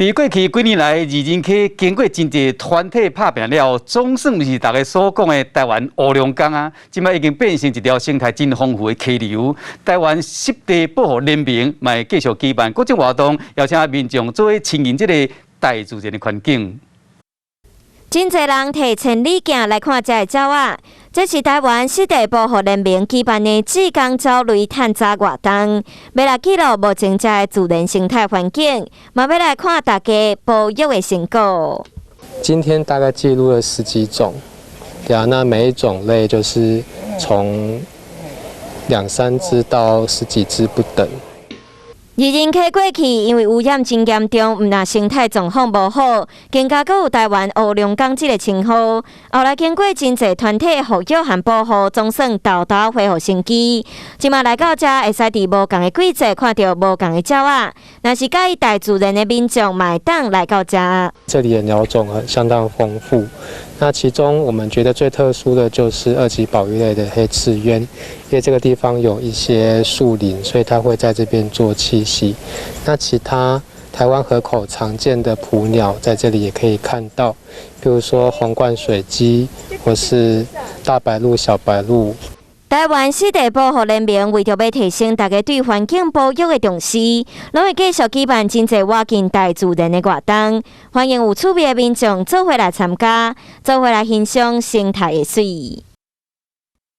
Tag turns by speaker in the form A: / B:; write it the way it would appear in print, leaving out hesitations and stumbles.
A: 佇過去幾年來，二仁溪經過真濟團體拍拚了，總算毋是大家所講的台灣烏龍江啊，這擺已經變成一條生態真豐富的溪流。台灣濕地保護聯盟嘛會繼續舉辦各種活動，邀請民眾做伙親近這个大自然的環境。
B: 真濟人提千里鏡來看這个鳥仔，這是台灣濕地保護聯盟舉辦的志工鳥類探查活動，欲來記錄目前這个自然生態環境，嘛欲來看大家保育的成果。
C: 今天大概記錄了十幾種，對啊，那每一種類就是從兩三隻到十幾隻不等。
B: 二仁溪過去因為污染真嚴重，毋但生態狀況無好，更加閣有台灣烏龍江這个稱號。後來經過真濟團體復育和保護，總算沓沓恢復生機。這馬來到遮，會使佇無仝的季節看著無仝的鳥仔。若是佮意大自然的民眾，嘛會當來到遮。
C: 這裡的鳥種相當豐富，那其中我們覺得最特殊的就是二級保育類的黑翅鳶，因為這個地方有一些樹林，所以它會在這邊做棲息。那其他台灣河口常見的捕鳥在這裡也可以看到，比如說紅冠水雞或是大白鷺、小白鷺。
B: 台灣濕地保護聯盟為著欲提升大家對環境保育的重視，攏會繼續舉辦真濟倚近大自然的活動，歡迎有趣味的民眾做伙來參加，做伙來欣賞生態的媠。